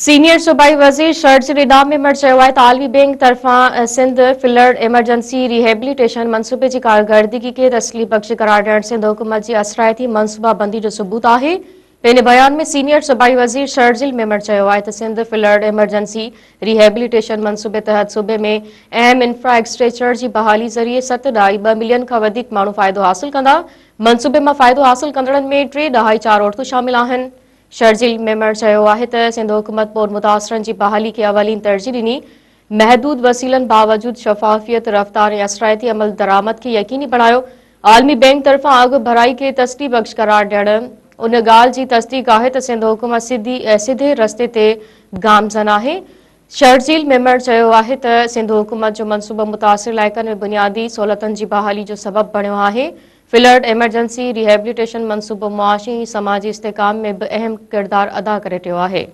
Senior صوبائي وزير شرجيل انعام ميمڻ چيو آهي ته عالمي بئنڪ طرفان سنڌ فلڊ ايمرجنسي ريهيبليٽيشن منصوبي جي ڪارڪردگي کي تسلي بخش قرار ڏيڻ سنڌ حڪومت جي اثرائتي منصوبابندي جو ثبوت آهي. پنهنجي بيان ۾ سينيئر صوبائي وزير شرجيل ميمڻ چيو آهي ته سنڌ فلڊ ايمرجنسي ريهيبليٽيشن منصوبي تحت صوبي ۾ اهم انفرا اسٽرڪچر جي بحالي ذريعي ست ڏهائي ٻه ملين کان وڌيڪ ماڻهو فائدو حاصل ڪندا. منصوبي مان فائدو حاصل ڪندڙن ۾ ٽي ڏهائي چار عورتون شامل آهن. شرجيل ميمڻ چيو آهي ته سنڌ حڪومت ٻوڏ متاثرن جي بحالي کي اولين ترجيح ڏني، محدود وسيلن باوجود شفافيت، رفتار ۽ اثرائتي عملدرآمد کي يقيني بڻايو، عالمي بئنڪ طرفان اڳڀرائي کي تسلي بخش قرار ڏيڻ ان ڳالهه جي تصديق آهي ته سنڌ حڪومت سڌي رستي تي گامزن آهي. شرجيل ميمڻ چيو آهي ته سنڌ حڪومت جو منصوبو متاثر علائقن ۾ بنيادي سهولتن جي بحالي جو سبب بڻيو آهي، فلڊ ايمرجنسي ريهيبليٽيشن منصوبو معاشي ۽ سماجي استحڪام ۾ به اهم ڪردار ادا ڪري رهيو آهي.